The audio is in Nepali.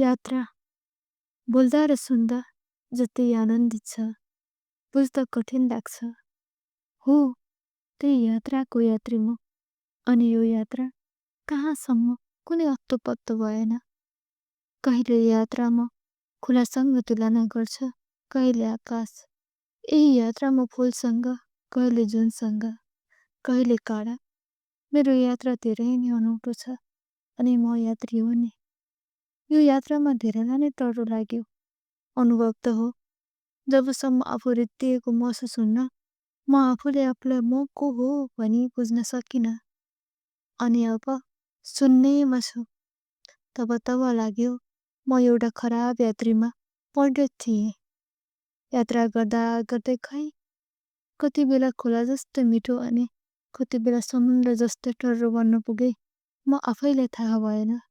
यात्रा बोल्दा र सुन्दा जति आनन्दित छ बुझ्दा कठिन लाग्छ। हो, त्यही यात्राको यात्री म। अनि यो यात्रा कहाँसम्म कुनै अत्तो-पत्तो भएन। कहिले यात्रामा खुलासँग तुलना गर्छ, कहिले आकाश। यही यात्रामा फुलसँग, कहिले जुनसँग, कहिले काडा। मेरो यात्रा धेरै नै अनौठो छ अनि म यात्री हो नि। यो यात्रामा धेरैलाई नै डर लाग्यो। अनुभव त हो, जबसम्म आफू रित्तिएको महसुस हुन्न, म आफूले आफूलाई म को हो भनी बुझ्न सकिनँ। अनि अब सुन्नेमा छु। तब लाग्यो म एउटा खराब यात्रीमा परिणत थिएँ। यात्रा गर्दा गर्दै खै कति बेला खोला जस्तो मिठो अनि कति बेला समुद्र जस्तो टर्रो बन्न पुगे म आफैलाई थाहा भएन।